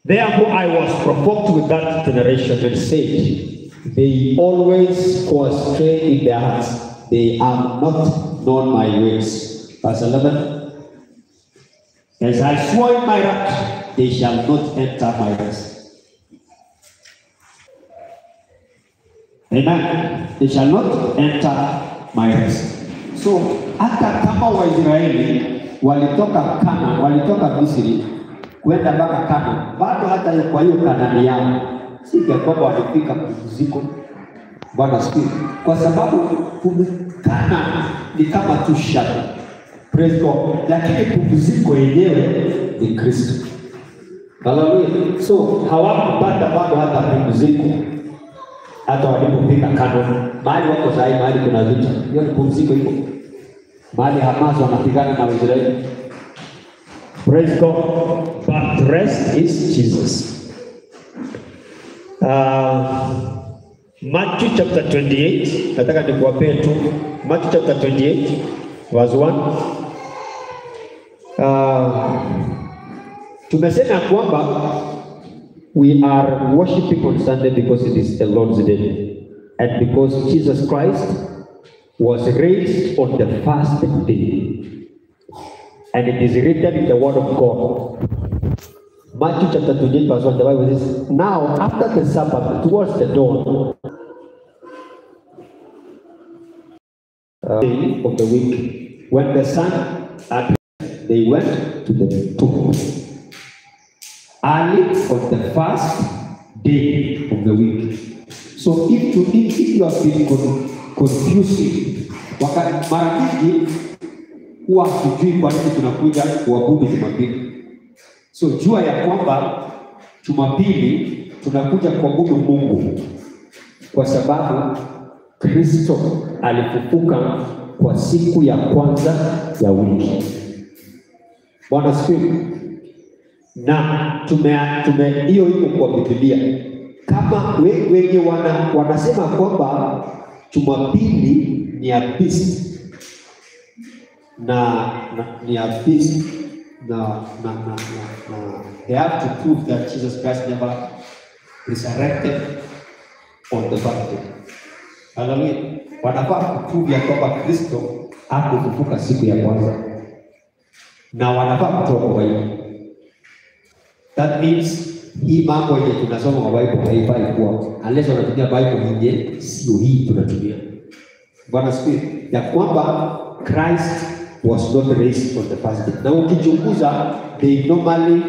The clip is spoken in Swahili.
Therefore I was provoked with that generation and said, they always go astray in their hearts. They have not known my ways. Verse 11. As I swore in my wrath, they shall not enter my rest. Amen. They shall not enter my rest. So hata kama Waisraeli walitoka Kana, walitoka Misri kwenda mpaka Kana, bado hata kwa hiyo Kanaani yao si kwamba walifika pumziko. Bwana asifiwe. Kwa sababu Kana ni kama tu shadow. Praise God. Lakini pumziko yenyewe ni Kristo. Hallelujah. So hawakupata bado hata pumziko hata walipofika Kana. Mahali wako sahi, mahali kuna vita, hiyo ni pumziko iko. Mahali Hamas wanapigana na Israeli. Praise God. But rest is Jesus. Matthew chapter 28, nataka nikuwapee tu Matthew chapter 28 verse 1. Tumesema kwamba we are worshiping on Sunday because it is the Lord's day and because Jesus Christ was raised on the first day, and it is written in the Word of God. Matthew chapter 28 verse 1, the Bible says, now after the Sabbath, towards the dawn day of the week, when the sun had risen, they went to the tomb early on the first day of the week. So if you have been confusing, wakati mara nyingi huwa hatujui kwa nini tunakuja kuabudu Jumapili. So jua ya kwamba Jumapili tunakuja kuabudu Mungu kwa sababu Kristo alifufuka kwa siku ya kwanza ya wiki. Bwana asifiwe. Na tume hiyo iko kwa Biblia. Kama wenye wanasema kwamba Jumapili ni a feast na ni a feast na they have to prove that Jesus Christ never resurrected on the first day. Hallelujah. Wanafaa kuprove ya kwamba Kristo hakufufuka siku ya kwanza, na wanafaa kutoa kwa hiyo. That means hii mambo yenye tunasoma kwa Bible haifai kuwa, unless wanatumia Bible yenye sio hii tunatumia. Bwana asifiwe. Ya kwamba Christ was not raised on the first day. Na ukichunguza, they normally